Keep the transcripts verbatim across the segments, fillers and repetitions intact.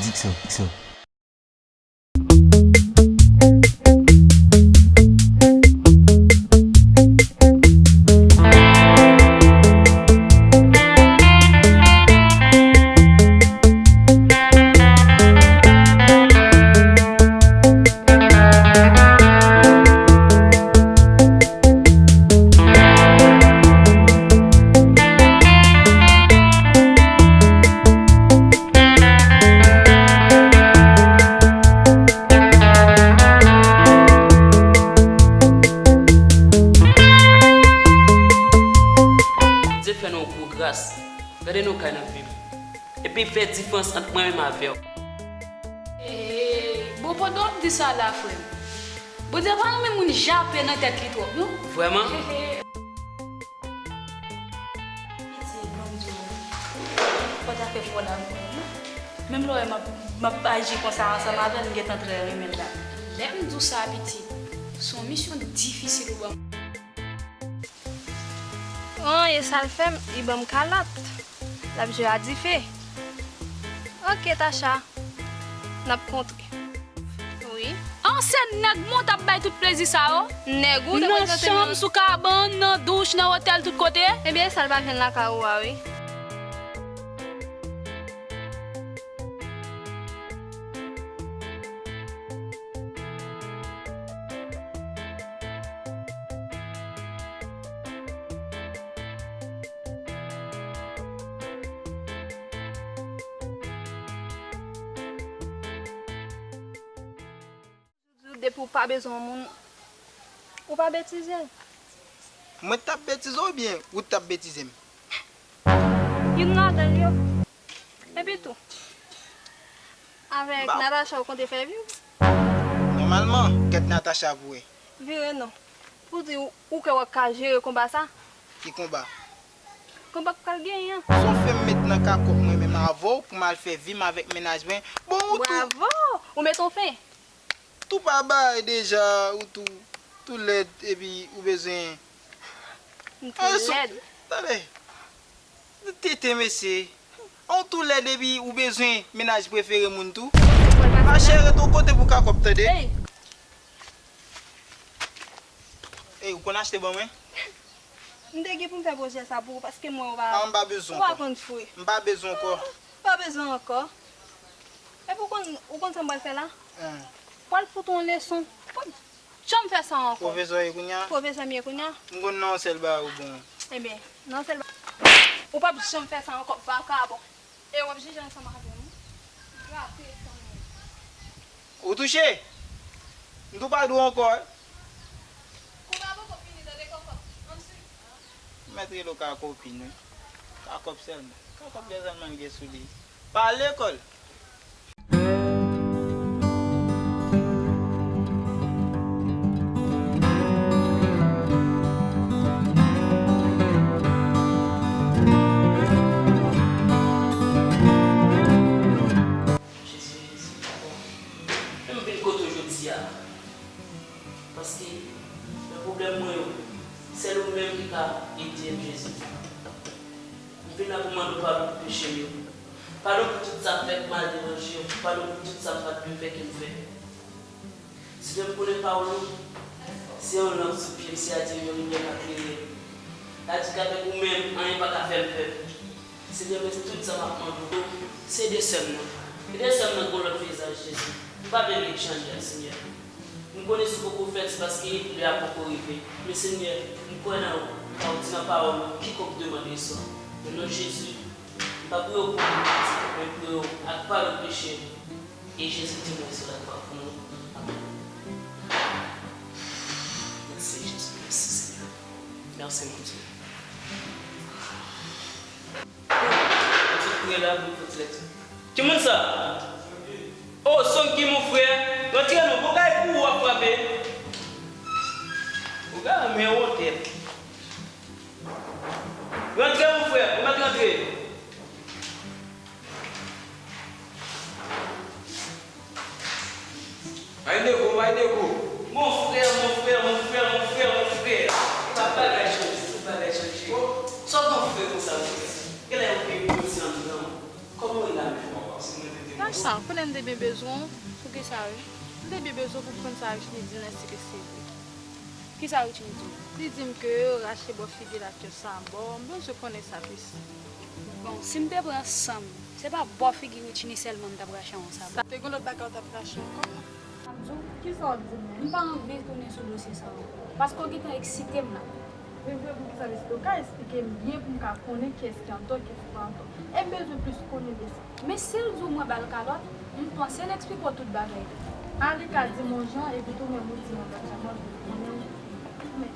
Dikson, Dikson. Bondye fè nou yon gwo gras. Gade nan kay n ap viv. Epi fè diferans ant mwen menm avè w. Ee, bon, pandan w ap di sa la, frè m, Bondye pa renmen moun jape nan tèt li twòp, non. Vrèman? Piti, ban m di w, fò w ta fè fò la pou mwen, non. Menm lè w wè m ap, m ap aji konsa ansanm avè l, m gentan trè renmen l la. Lè m di w sa, piti, se yon misyon difisil ou ban m. An, e sa l fè m, li ban m kalòt. L ap jwe a dife. Oke, Tacha. N ap kontre. Wi. An, se nèg mwen w t ap bay tout plezi sa yo? Nèg ou te nan prezante chanm, sou kabann, nan douch, nan otèl, tout kote? Ebyen, e sa l pa jwenn lakay ou a, wi. Depi w pa bezwen yon moun, ou pa betize l. Mwen t ap betize w oubyen ou t ap betize m? Youn ladan yo. Epi tou, avèk Natacha ou konte fè vi w? Nòmalman, gad Natacha pou wè. Vire non. Pou di ou, ou kwè w ap ka jere konba sa? Ki konba? Konba k pral genyen an. Se yon fen m met nan kakòt mwen menm avè w pou m al fè vi m avèk mennaj mwen. Bon, ou tou. Bravo! Ou met yon fen. Tou pa bay deja, ou tou, tou lèd, epi ou bezwen. M tou lèd. Tande. Tete, mesye. Ou tou lèd, epi ou bezwen mennaj prefere moun tou. Mache, rete yon kote pou kakòt, tande. Ey, ou konn achte ban mwen? M te gen pou m fè pwojè sa pou ou, paske m wè ou pa, ou pa konn fri. M pa bezwen ankò. M pa bezwen ankò. Epi ou konn, ou konn sa m pral fè la? Pral fout ou yon leson. P ap janm fè sa ankò. Pwofesè w ye kounye a? Pwofesè m ye kounye a. M konn nan yon sèl bagay ou bon. Ebyen, nan yon sèl bagay. Ou p ap janm fè sa ankò, vakabon. E w ap jije ansanm avè m, wi. Grape san mwen. Ou touche? M tou pa dwe ankò, wi. Konba poko fini, tande, kòkòt. Ann swiv. Ou mèt rele w ka kopin, wi. Ka kòb sèlman. Ka kòb Gazman gen sou li. Pa lekòl. Jezi, Jezi, papa. Fè m vin kote w jodi a. Paske nan pwoblèm mwen yo, sèl ou menm ki ka ede m, Jezi. M vin la pou mande w padon pou peche m yo. Padon pou tout sa k fèt mal devant je w. Padon pou tout sa m pa t dwe fè ke m fè. Senyè, m konnen pawòl ou, se yon lanp sou pye m, se yon limyè k klere m. Sa di k avèk ou menm, anyen pa ka fè m pè. Senyè, men tout sa m ap mande w, se ede sè m nan. Ede sè m nan gon lòt vizaj, Jezi. M pa vle li k jan l ye a, Senyè. M konnen si w poko fè l, se paske lè a poko rive. Men, Senyè, m kwè nan ou, paske w di nan pawòl ou, kikonk demande, resevwa. Nan non Jezi, m pa priye w pou moun pitit, men m priye w ak padon peche m. E Jezi ki mouri sou lakwa pou nou. Amèn. Mèsi, Jezi. Mèsi, Senyè. Mèsi, Bondye. Ou sot kouri la pou fè ti lèt. Ki moun sa? Oh, Sonky, mon frè. Rantre non, bon kay pou ou ap frape. Ou ka men wonte. Rantre, mon frè, ou mèt rantre. Bay nego, bay nego. Mon frè, mon frè, mon frè, mon frè, mon frè. Tout bagay chanje, tout bagay chanje. Sa w gen frè konsa, mon frè? Genlè yon gen pwodui anndan w. Kòman w ye la menm? Sa, konnen m te byen bezwen w. Pou kisa, wi? M te byen bezwen w pou konn sa Richny di m nan, èske se vre. Kisa Richny di w? Li di m ke yo rache bò figi l ak kè sa bò. M bezwen konnen sa plis. Bon, si m te pran san m, se pa bò figi Richny sèlman m t ap rache an sa bò. Te gen lòt bagay w t ap rache ankò? M ap di w, kisa w ap di m nan? M pa anvi tounen sou dosye sa a ankò. Paske w gentan eksite m la. Men vre, poukisa l eksplike? Ou ka eksplike m byen pou m ka konnen kiyès ki antò, kiyès ki pa antò. E m bezwen plis konnen de sa. Men si l di w mwen ba l kalòt, m panse l eksplike w tout bagay tou. A, li ka di m yon jan, epi tou menm ou di m yon lòt jan, mwen vle konnen. Men,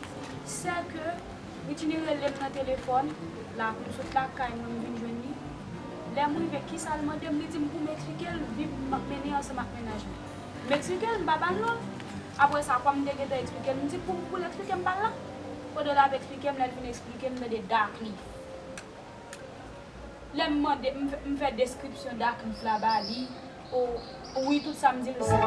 sè ke Richny rele m nan telefòn, la, m sot lakay mwen, m vin jwenn li. Lè m rive, kisa l mande m? Li di m pou m eksplike l vi m ap mennen ansanm ak mennaj mwen. M eksplike l, m pa ba l non. Apre sa, kòm m te gentan eksplike l, m di pou, pou l eksplike m pa l la. Pandan l ap eksplike m, lè l fin eksplike m, m tande Dark Cliff. Lè m mande, m fè, m fè deskripsyon Dark Cliff la ba li, o, wi, tout sa m di l se.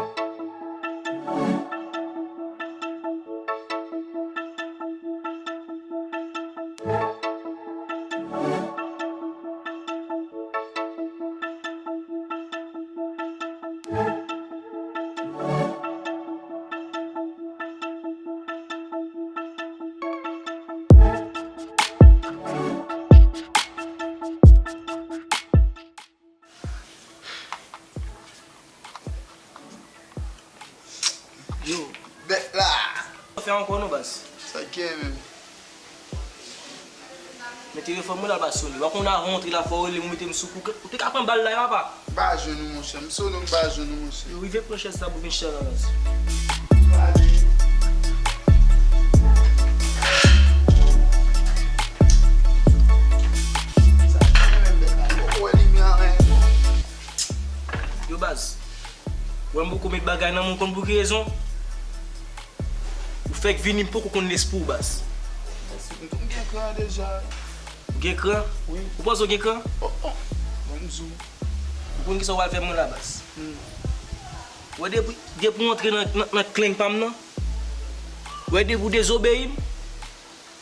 Yo, bèt la! Fè ankò non, baz. Sa k gen menm? Men telefòn mwen la pa sone. W a konn avan w antre la, fò w rele m, ou mete m sou kou. Ou te ka pran bal la, papa. M pa jwenn ou, monchè. M sone, m pa jwenn ou, monchè. Yo, rive pran chèz sa pou vin chita la, baz. Sa k gen menm, bèt la? Yo, wè limyè a, men. Yo, baz. Wè m poko met bagay nan men w, konn pou ki rezon? Ou fèk vini, m poko konn lespri w, baz. M gen kran deja. Ou gen kran? Wi. Ou panse w gen kran? Oh, oh. Ban m di w. Ou konn kisa w pral fè mwen la, baz? Hmm. Wè depi, depi w antre nan, nan, nan kleng pa m nan, wè depi w dezobeyi m,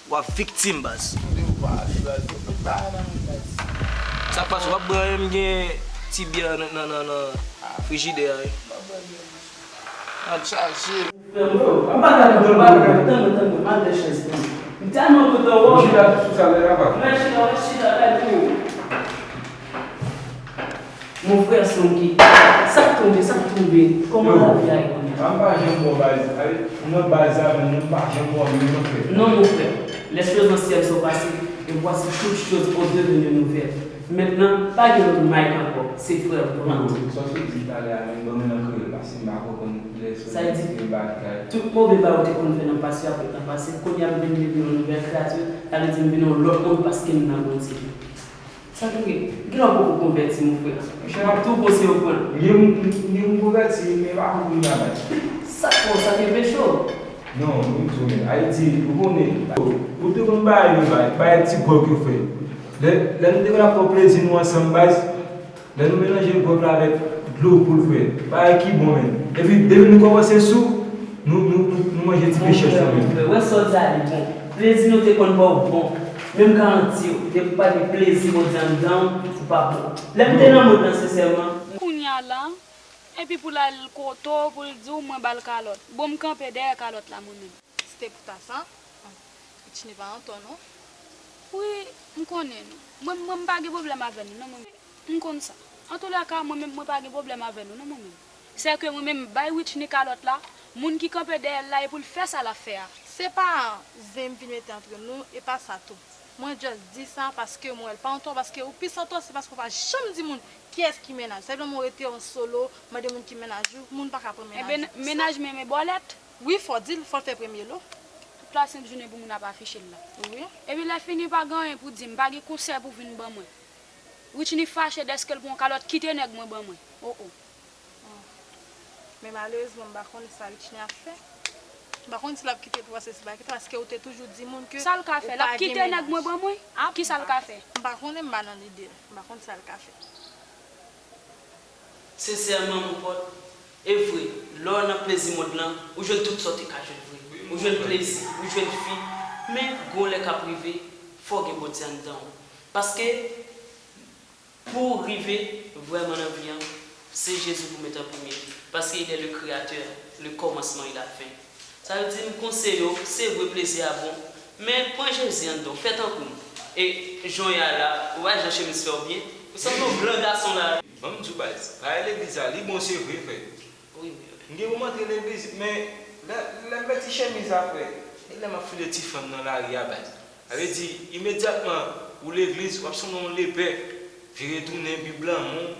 w ap viktim, baz. Yo pa ale, baz. Yo met bagay nan men, baz. Sa k pase, w ap bwè, m gen ti byè nan, nan, nan, nan frijidè a, wi. M pa bwè byè, monchè. Al chaje. Frè m, m pa ka tann, m pa ka tann, tann, tann, tann, m al dèyè chèz, tann. M tèlman kontan wè w. Ou chita sou sa lè la, pa? Mwen chita, mwen chita, la, tou. Mon frè Sonky, sa k tonbe, sa k tonbe? Kòman lavi a ye kounye a? Yo, m pa janm bon baz. Ay, m nan baz la, men m pa janm bon, men mon frè. Non, mon frè. Les choses anciennes sont passées, et voici toutes choses sont devenues nouvelles. Mentnan, pa gen lòt Mike ankò, se frè Plant. Yo, sa w sot di talè a, menm ban mwen nan kreyòl, paske m pa konprann lè sa w di. Tout move bagay ou te konn fè nan pase a, pou tan pase, kounye a m vin vin yon nouvèl kreyati, sa vle di m vin yon lòt moun paske m nan Bondye. Sa k gen? Gen lè w poko konvèti, mon frè. Monchè, m ap tou konseye w pran. Li m, li m konvèti, men pa pou moun bagay. Sa k fè w sa, te peche w? Non, m di w, men Ayiti, ou konnen, ou te konn bay yo, bay, bay ti gwòg yo fè. Lè, lè nou te konn ap pran plezi nou ansanm, baz, lè nou melanje gwòg la avèk dlo pou l fè, bagay ki bon, men. Epi, depi nou kòmanse sou, nou, nou, nou, nou manje ti pechèch nou menm. Mon frè, mon frè, wè sa w di a li bon. Plezi nou te konn ba w bon. Men m garanti w, depi w pa gen plezi Bondye anndan w, ou pa bon. Lè m te nan mond lan, sensèman. Kounye a la, epi pou l al kote w, pou l di w mwen ba l kalòt. Bon, m kanpe dèyè kalòt la, mwen menm. Se te pou ta sa. Richny pa antò, non. Wi, m konnen nou. Mwen, mwen, m pa gen pwoblèm avè nou, non, mwen. M konn sa. Antoulèka, mwen menm, mwen pa gen pwoblèm avè nou, non, mwen menm. Sèke mwen menm, m bay Richny kalòt la, moun ki kanpe dèyè l la, e pou l fè sa l ap fè a. Se pa zen m vin mete antre nou, e pa sa tou. Mwen just di sa paske mwen wè l pa antò, paske ou plis antò, se paske ou pa janm di moun kiyès ki mennaj. Sa vle di mwen rete an solo, mande moun ki mennaj ou, moun pa ka pran mennaj ou. Eben, mennaj mwen, men bòlèt. Wi, fò w di l, fò l fè premye lo. Tout la sent jounen pou moun ap afiche l la. Wi. Epi lè fini pa gen anyen pou di m, pa gen konsèy pou vin ban mwen. Richny fache dèske l pran yon kalòt, kite nèg mwen ban mwen. O, o. Men malerezman, m pa konnen sa Richny ap fè. M pa konn si l ap kite l pou pase si l pa kite, paske ou te toujou di moun ke ou pa gen mennaj. Sa l ka fè? L ap kite nèg mwen ban mwen? Ki sa l ka fè? M pa konnen, m pa nan lide l. M pa konn sa l ka fè. Sensèman, mon pòt, e vre, lè w nan plezi mond lan, ou jwenn tout sa w te ka jwenn vre. Ou jwenn plezi, ou jwenn fi, men gon lè k ap rive, fò w gen Bondye anndan w. Paske, pou w rive vrèman nan vi a, Se Jezi pou w met an premye, paske il est le créateur, le commencement et la fin. Sa vle di, m konseye w, se vre plezi a bon, men pran Jezi anndan w, fè tankou m. E jan w ye a la, ou pa jan chemiz fè w byen, ou sanble yon gran gason la. Ban m di w baz, bagay legliz la, li bon se vre, frè. Wi, wi, wi. M gen pou m antre legliz, men lè, lè m met ti chemiz la, frè, e lè m ap foule ti fanm nan lari a, baz. Sa vle di, imedyatman, ou legliz, w ap sanble yon lepè, vire tounen, Bib lan men w,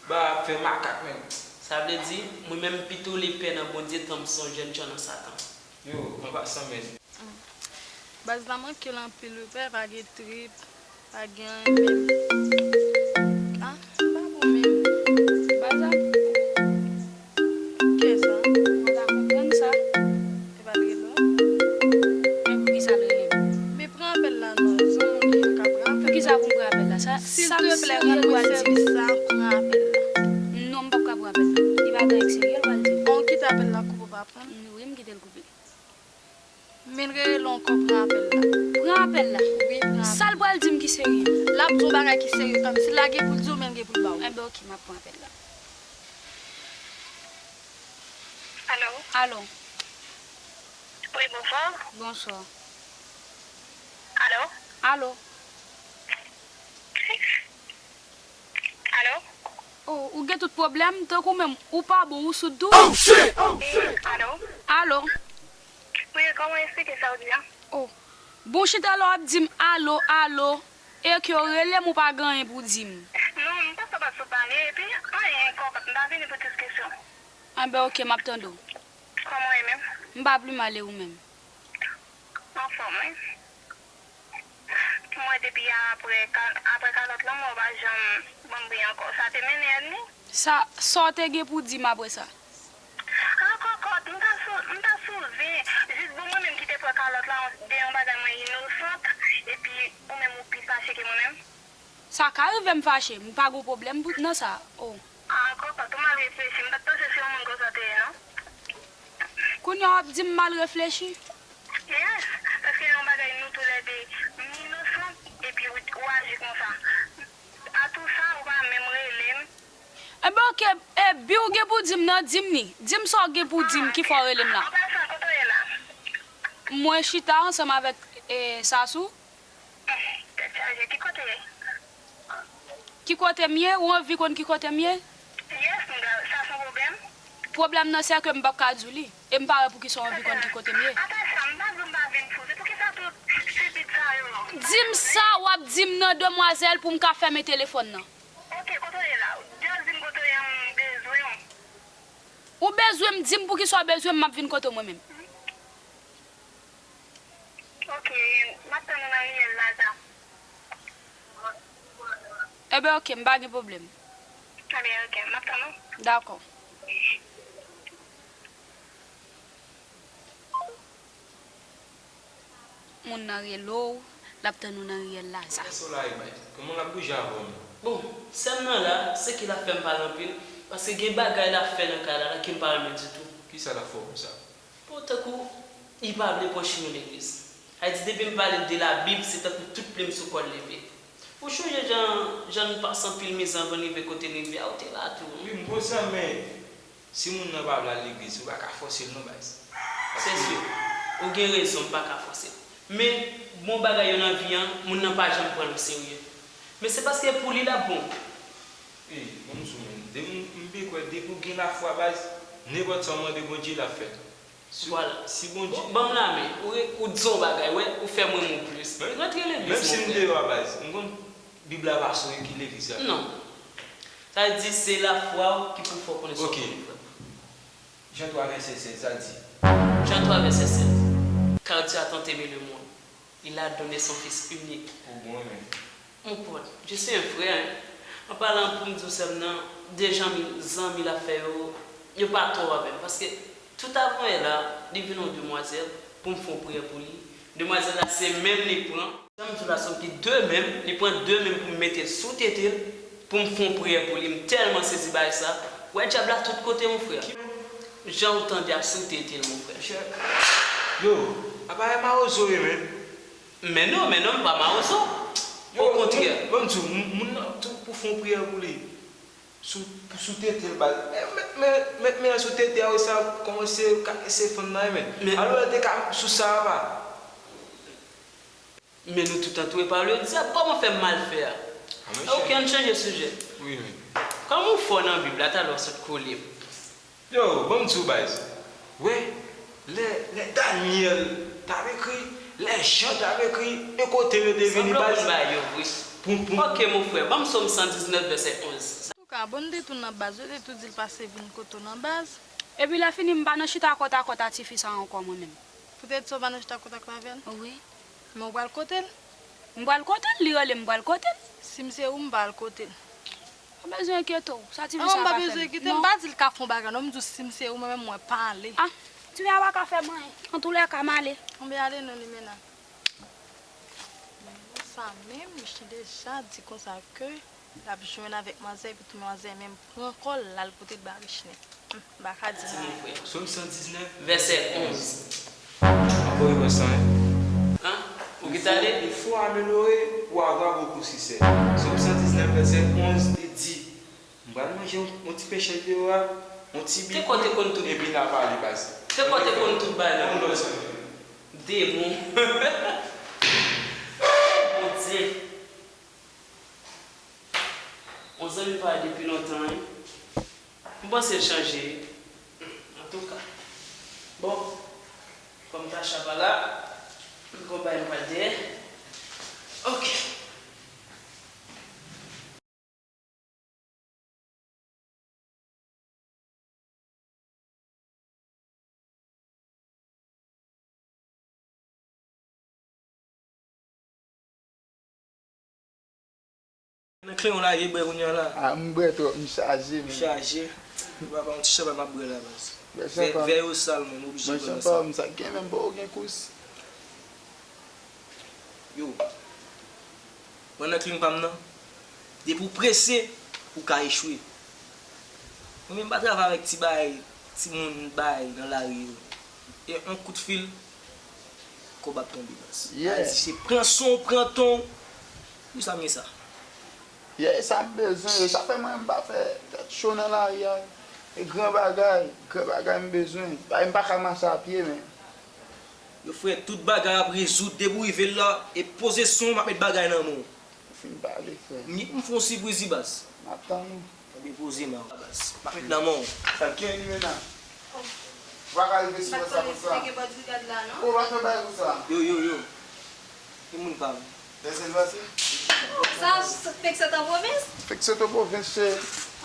ba ap fè makak menm. Sa vle di, mwen menm m pito lepè nan Bondye tanm se yon jèn tchan nan Satan. Yo, an pasan, men. Baz la manke l anpil wi, pè, pa gen trip, pa gen anyen menm. Ah, m pa bon menm. Baz ap pou kè sa, mwen pa konprann sa. E pa l rele w. Men poukisa l rele m? Men pran apèl la non, zanmi m ka pran apèl la. Poukisa pou m pran apèl la? Sa, sa m serye pral di m. Silteplè, rann mwen sèvis sa, pran apèl la. Non, m p ap ka pran apèl la. Li pa gen anyen k serye l pral di m. Bon, kite apèl la koupe, w pa pran l? Wi, m kite l koupe. Men rele l ankò, pran apèl la. Pran apèl la? Wi, pran apèl la. Sa l pral di m ki serye? L ap di w bagay ki serye kanmenm. Si l la gen pou l di w, men l gen pou l ba w. Enben, oke, m ap pran apèl la. Alo? Alo? Wi, bonswa. Bonswa. Alo? Alo? Alo? Oh, ou gen tout pwoblèm, tankou menm, ou pa bon, ou soud tou? Oh, shit! Oh, shit! Alo? Alo? Wi, kòman eksplike sa w di a? Oh. Bon, chita la w ap di m alo, alo, e ke w rele m, ou pa gen anyen pou w di m. Non, m panse w pa sou pale, epi, anyen, konprann, m pa vini pou diskisyon. Anben, oke, m ap tande w. Kòman w ye menm? M pa pli mal, e ou menm? Anfòm, wi. Mwen depi apre ka-, apre kalòt lan, mwen w pa janm ban m bri ankò. Sa te mennen ènmi? Sa, sa w te gen pou di m apre sa? Ah, kòkòt, m ta sou, m ta sou zen. Jis bon mwen menm ki te pran kalòt la, de yon bagay mwen inosant, epi ou menm ou pi fache ke mwen menm. Sa ka rive m fache, m pa gon pwoblèm pou, nan sa. Oh. Ah, kòkòt, ou mal reflechi, m pa t panse se yon moun konsa w te ye, non. Kounye a w ap di m mal reflechi? Yes, paske yon bagay nou toulède, m inosan, epi ou, ou aji konsa. Atou sa, ou pa menm rele m. Enben, oke, e bi w gen pou di m nan, di m li. Di m sa w gen pou di m ki fè w rele m la. An pasan, kote w ye la? Mwen chita ansanm avèk, e, Sasou. Tèt chaje, ki kote w ye? Ki kote m ye? Ou anvi konn ki kote m ye? Yes, m ga-, sa se yon pwoblèm? Pwoblèm nan, se ke m p ap ka di w li. E m pa wè poukisa w anvi konn ki kote m ye. Apa sa, m pa di w m pa vin fou. Se poukisa tout stipid sa yo? Di m sa w ap di m nan, demwazèl, pou m ka fèmen telefòn nan. Oke, kote w ye la? Just di m kote w ye, m bezwen w. Ou bezwen m, di m poukisa w bezwen m, m ap vin kote w mwen menm. Oke, m ap tann ou nan riyèl Laza. Enben, oke, m pa gen pwoblèm. Enben, oke, m ap tann ou. Dakò. Moun nan rele w, l ap tann ou nan riyèl Laza. Kòman w la, Emay? Kòman l ap bouje avè w menm? Bon, sè m nan la, se ke l ap fè m pale anpil, paske gen bagay l ap fè nan kay la, la ke m pa renmen ditou. Kisa l ap fè w konsa? Bon, tankou, li pa vle pran chimen legliz. Sa vle di, depi m pale de Labib, se tankou tout plim sou kò l leve. Ou chonje jan, jan n pase anpil mizè anvan n rive kote n rive a, ou te la tou. Wi, m konsa, men si moun nan pa vle al legliz, ou pa ka fòse l non, baz. Se si. Ou gen rezon, m pa ka fòse l. Men, bon bagay yo nan vi an, moun nan pa janm pran l oserye. Men se paske pou li l ap bon. Ey, ban m di w, men, de m, m byen kwè, depi w gen lafwa, baz, nenpòt sa w mande Bondye, l ap fè. Si, vwala. Si Bondye. Bon, ban m lamen. Ou re-, ou di yon bagay, wè, ou fè m renmen w plis. Rantre legliz, menm si m deyò a, baz, m konn Bib la pa sou ki legliz la. Non. Sa vle di se lafwa w ki pou fè w konnen sa w konnen, frè m. Jan twa vèsè sèz, sa di. Jan twa vèsè sèz. Car Dieu a tant aimé le monde, il a donné son Fils unique. Ou bon, wi, men. Mon pote, je suis un frère, hein. An palan pou m di w sè m nan, de zanmi, zanmi l ap fè yo, yo pa twò avè m. Paske tout avan yè la, li vin yon demwazèl pou m fè yon priyè pou li. Demwazèl la, se men m li pran. Jan m di w la, se yon ki de men m, li pran de men m pou m mete l sou tete l, pou m fè yon priyè pou li. M tèlman sezi bagay sa. Wè dyab la tout kote, mon frè. Jan w tande a sou tete l, mon frè. Yo, apa e mawozo ye, men? Men non, men non, m pa mawozo. Okontrè. Yo, ban m di w, moun nan tou pou fè yon priyè pou li. Sou, sou tete l baz. Men, men, men, men, men sou tete a wi, sa kòmanse karese fanm nan, men. Men alò, l te ka sou sa, apa. Men nou tout antoure pa ledyab, kòman fè m mal fè a? Ah, monchè. Ok, ann chanje sijè. Wi, men. Kòman w fò nan Bib la, talè w sot kole m? Yo, ban m di w, baz. Wè, lè, lè Danyèl t ap ekri, lè Jan t ap ekri, e kote yo te vini, baz? Sanble w konn bagay yo vre. Pou, pou... Ok, mon frè, ban m Sòm san diznèf, vèsè onz. Antouka, bon, n te tou nan baz, yo te tou di l pase vin kote w nan baz. Epi lè fini, m pa nan chita kòtakòt a tifi sa ankò, mwen menm. Poutèt sa w pa nan chita kòtakòt avè l? Wi. Men w pral kote l? M pral kote l, li rele m, m pral kote l. Si m se ou, m pa al kote l. Pa bezwen enkyete w, sa tifi sa ka fè m. Non, m pa bezwen enkyete m, m pa di l ka fè yon bagay, non, m di w si m se ou, mwen menm, mwen pa ale. Ah, tifi a pa ka fè m anyen. Antoulèka, m ale. Anben ale non, Limena. Men sa menm, Michi deja di konsa ke l ap jwenn avèk manzè, epi tou manzè menm pran kò l, l al kote l ba Richnèt. Hum, m pa ka di l anyen. Sòm san diznèf, vèsè onz. Ankò yon sa, hein? Hein? Ou ki tande? Il faut améliorer pour avoir beaucoup succès. Sòm san diznèf, vèsè onz, li di, m pral manje yon, yon ti pen chay deyò a, yon ti bigwi, epi n a pale, baz. Te kote konn tout bagay la? Yon lòt sa. Demon. Bondye. Yon zanmi m pa wè depi lontan, wi. M panse l chanje. Antouka. Bon, kòm Tacha pa la, m gon bagay m pral dèyè. Ok. Nan klen w lage bwè kounye a la. Ah, m bwè twòp, m chaje, men. Ou chaje? Papa, yon ti chanpay m ap bwè la, baz. Vè, vè yo sal, mwen, m oblije bwè nan sa. Mwen, chanpay, m sa gen, menm pa w gen kous. Yo, mwen nan kling pa m nan, depi w prese, ou ka echwe. Mwen menm pa travay avèk ti bagay, timoun bay nan lari yo. E yon kout fil, kò w ap tonbe, baz. Yeah. Sa vle di se pran son w, pran ton w. Wi, sa m ye sa. Yeah, e sa m bezwen, e sa fè mwen m pa fè tèt cho nan lari a. E gran bagay, gran bagay m bezwen. Bagay m pa ka mache a pye, men. Yo, frè, tout bagay ap rezoud depi w rive la, e poze son w, m ap met bagay nan men w. Ou fin pale, frè. M, m fè yon sipriz wi, baz. M ap tann ou. Anben poze men w, baz. M ap met nan men w. Sa k gen, Limena? Ou pa ka rive sou whatsapp konsa. Ou pa fè bagay konsa. Yo, yo, yo. Ki moun pa m? Lèzèl pase? Sa, fèk sot an pwovens? Fèk sot an pwovens, chè.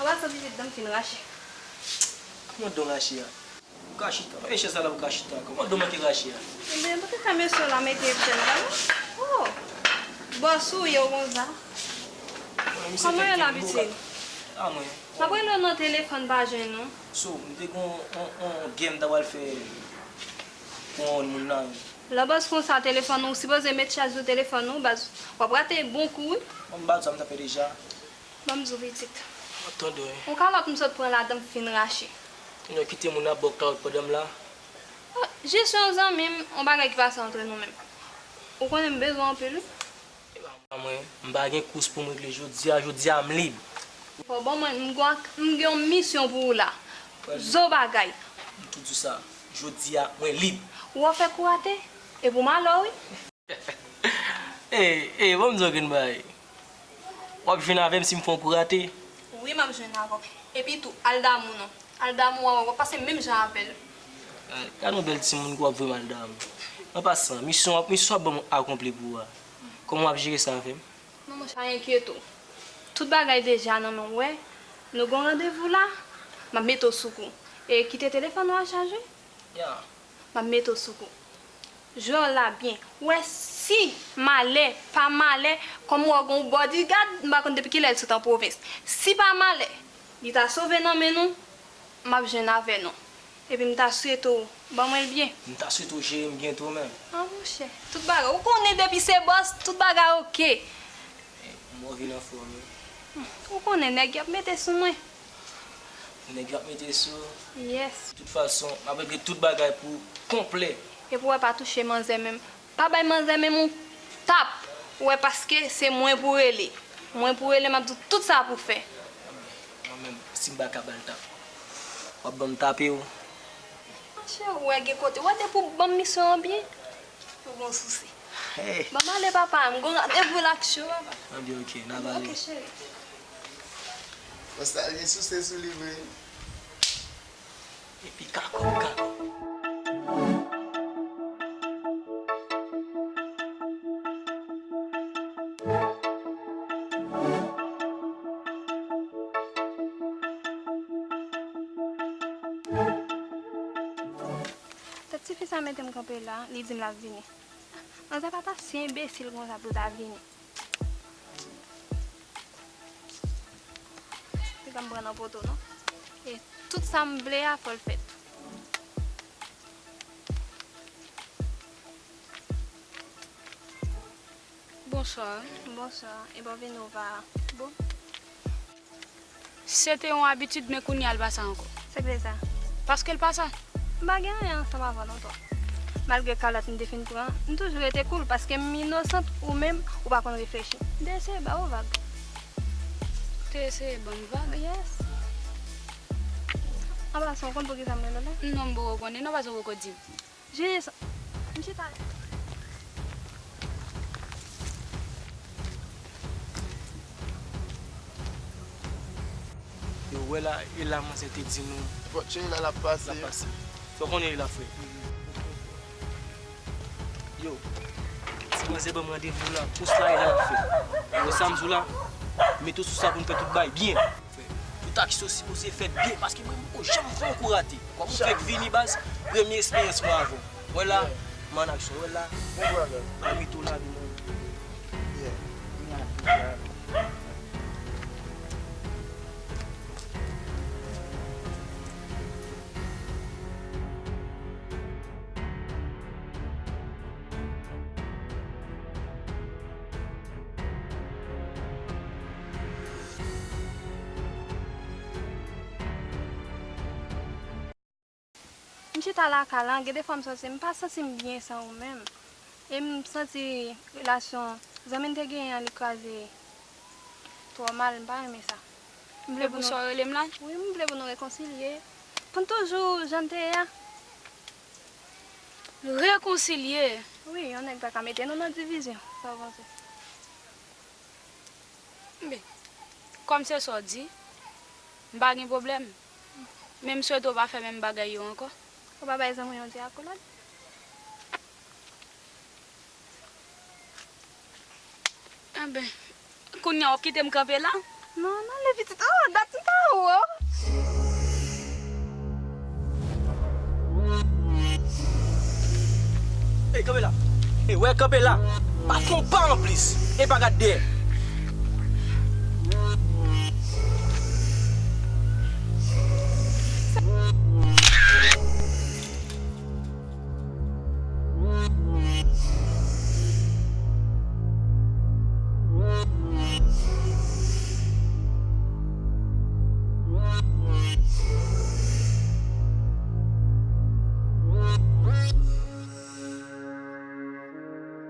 Anba sa pitit dan m fin rache. Kòman dan w rache a? Ou ka chita. Pa gen chèz la la pou ka chita. Kòman dan w manke rache a? Ebyen, pote kay mesye w la mete pye m la non. Oh! Bòs ou ye w konsa. Kòman yo la, pitit? A mwen. M ap rele w nan telefòn, m pa jwenn ou. So, m te gon on, on, on game m ta pral fè pou on moun la. Lè w bòs konsa telefòn ou, ou sipoze met chaj sou telefòn ou, baz, w ap rate bon kou wi. Bon, m pa di sa m ta fè deja. Ban m di w pitit. M ap tande w. Yon kalòt m sot pran la, dan m fin rache. Non, kite moun ap ba w kalòt pandan m la. Oh, jis yon zanmi m, yon bagay ki pase antre nou menm. Ou konnen m bezwen anpil wi. E pa mwen, m pa gen kous pou m regle jodi a, jodi a m lib. Fò ban mwen, m gon, m gen yon misyon pou ou la. Zo bagay. M tou di w sa, jodi a mwen lib. Ou wè w fèk ou rate, e pou malè w wi. Ey, ey, ban m di w grenn bagay. W ap jwenn avè m si m fè yon kou rate? Wi, m ap jwenn avè w. Epi tou, al damou non. Al damou a, w ap pase menm jan avè l. Gad yon bèl timoun ki w ap voye m al damou. An pasan, misyon w ap, misyon w ap ban m akonpli pou ou a. Kòman w ap jere sa avè m? Non, monchè, pa enkyete w. Tout bagay deja nan men w, w wè. Nou gen yon randevou la, m ap mete w sou kou. E kite telefòn ou a chaje. Ya. M ap mete w sou kou. Jwe w la byen. W wè si malè, pa malè, kòm w wè w gen yon bodyguard, m pa konn depi kilè l sot an pwovens. Si pa malè, li ta sove nan men nou, m ap jwenn avè nou. Epi m ta swete w ban mwen l byen. M ta swete w jere m byen tou menm. Ah, monchè, tout bagay. Ou konnen depi se bòs, tout bagay oke. Eh, mwen vin anfòm wi. Ou konnen nèg y ap mete sou mwen. Nèg y ap mete sou. Yes. De tout fason, m ap regle tout bagay pou w konplè. Epi w wè pa touche manzè menm. Pa bay manzè menm yon tap. Ou wè paske se mwen pou rele. Mwen pou rele, m ap di w tout sa pou fè. Menm si m pa ka ba l tap, w ap ban m tape w? Monchè, ou wè gen kote. Ou wè depi w ban m misyon an byen, ou gon sousi. Hey. Ban m ale, papa, m gon randevou la ak cho, papa. Anben, ok, n a pale. Ok, cheri. Konsa l gen souse sou li vre. Epi kakò, kakò. Tèt tifi sa mete m kanpe la, li di m l ap vini. Manzè pa ta si enbesil konsa pou l ta vini. Li pa m pran nan poto non. E tout sa m vle a, fò l fèt. Bonswa. Bonswa. E bò vini ou pa bon. Se te yon abitid, men kounye a l pa sa ankò. Se k te sa? Paske l pa sa. M pa gen anyen ansanm avè w non, tò. Malgre kalòt m te fin pran, m toujou rete cool, paske m inosant, ou menm, ou pa konn reflechi. M te eseye ba ou vag. Te eseye ban m vag? Yes. An pasan, ou konn poukisa m rele w la? Non, m poko konnen, non, paske ou poko di m. Jis, m chita. Yo, wè la, e la manzè te di nou. Fò tchè la, l ap pase. L ap pase. Fò konnen e la, frè. Yo, ti manzè ban m randevou la, kous la, e la l ap fèt. Yo, sa m di w la, mete w sou sa pou n fè tout bagay byen. Tout aksyon sipoze fèt byen, paske mwen, m poko janm fè yon kou rate. Kòm m fèk vini, baz, premye esperyans mwen avè w. Wè la, m an aksyon, wè la. Bon bagay. Ba mete w la, vin. Yeah. M chita lakay la, gen de fwa m santi m pa santi m byen san ou menm. E m santi relasyon zanmi n te genyen an, li kraze twò mal, m pa renmen sa. M vle pou nou... Pou sa w rele m la? Wi, m vle pou nou rekonsilye. Pou n toujou jan n te ye a. Rekonsilye? Wi, yon nèg pa ka mete nou nan divizyon. Sa w panse? Enben, kòm se sa w di, m pa gen pwoblèm. Men m swete w pa fè menm bagay yo ankò. Ou pa bay zanmi w yon ti akolad? Enben, kounye a w ap kite m kanpe la? Non, non, ale pitit. Oh, dat m pa wè w. Ey, kanpe la. Ey, wè, kanpe la. Pa fè yon pa anplis. E pa gad dèyè.